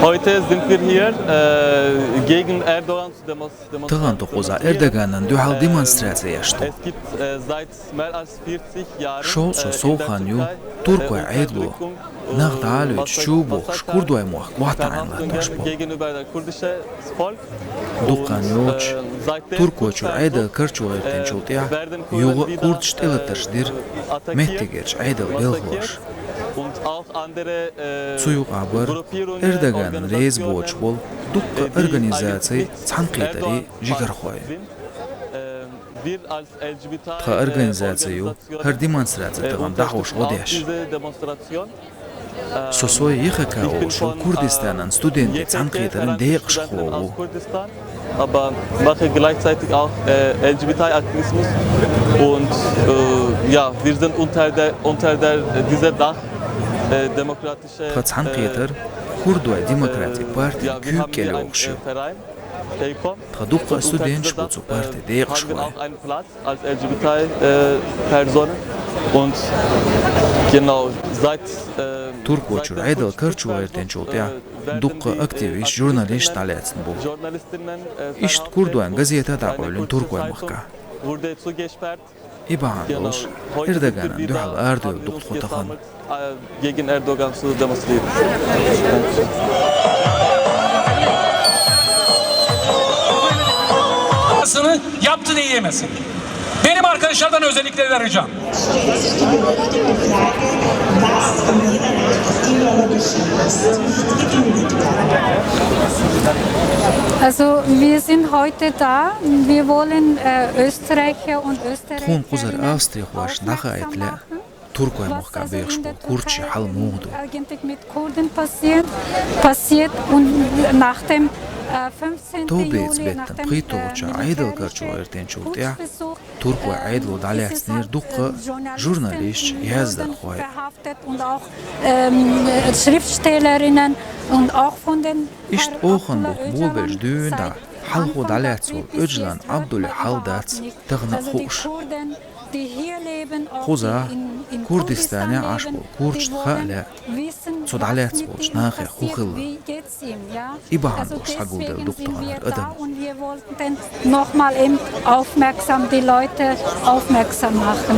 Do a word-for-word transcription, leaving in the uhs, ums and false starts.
Heute sind wir hier äh, gegen Erdogan zu demos- demonstrieren. Тахана тхо кхузахь Эрдоганна дуьхьал демонстраци еш ду. Es gibt äh, seit mehr als vierzig Jahren Шовзткъа сов хан ю, туркойн Ӏедало нах дӀа а лоьцуш, чу а бохкуш, курдойн мохк охьатаӀийна латтош болу. Gegenüber der kurdische Volk. Дукха хан йоцуш, Туркойчуьра Ӏедал карчо гӀертинчул тӀаьхьа юха а курдаш тӀелатарш дира меттигерчу Ӏедалан белхалоша. Цу юкъахь бара Эрдоганна реза боцуш болу дуккха а организацийн, цхьаьнакхетарийн жигархой. Тхан организаци ю хӀара демонстраци тахана дӀахьош гӀо деш. Со сой ЕХК олуш волу Курдистанан студентийн цхьаьнакхетаран декъашхо ву. Aber mache gleichzeitig auch äh, L G B T I Aktivismus und äh, ja, wir sind unter der unter der dieser Dach äh, demokratische Тхан цхьаьнакхетар Курдойн демократин партин куьйга кӀел йогӀуш ю. Тхан дуккха а студенташ бу цу партин декъашхой. Als L G B T I äh, Personen und genau seit äh, Туркойчуьра Ӏедал карчо гӀертинчул тӀаьхьа дуккха а активист, журналист дӀалаьцна бу. Иштта Курдойн газета дӀакъевлина туркойн махкахь. И бахьана долуш, Эрдоганна дуьхьал арадевлла ду-кх тхо тахана. Gegen Erdogan zu demonstrieren. Yaptı diye yemesin. Benim arkadaşlardan özellikle vereceğim. Also wir sind heute da, wir wollen äh, Österreicher und Тхуна кхузара Österreicherinnen австрихошна дӀахаийта лаьа туркойн махкахь бехаш болу курдашийн хьал муха ду. Eigentlich mit Kurden passiert, passiert und nach dem äh, fünfzehnten Товбеца Juli, nach беттан dem пхийтталгӀачохь Ӏедал карчо гӀертинчул тӀаьхьа туркойн Ӏедало дӀалаьцнера дуккха а журналисташ, яздархой. Verhaftet und auch ähm, Schriftstellerinnen und auch von den Иштта охан бутт болабелча дуьйна дӀа хьалхо дӀалаьцна волу Оьжалан Ӏабдулин хьал дац тахана хууш. Кхузахь, Курдистанехь Ӏаш болу курдашна хаа лаьа, цу дӀалаьцна волчу нахехь хӀун хилла. И бахьана долуш схьагулделла ду-кх тахана хӀара адам. Nochmal eben aufmerksam, die Leute aufmerksam machen.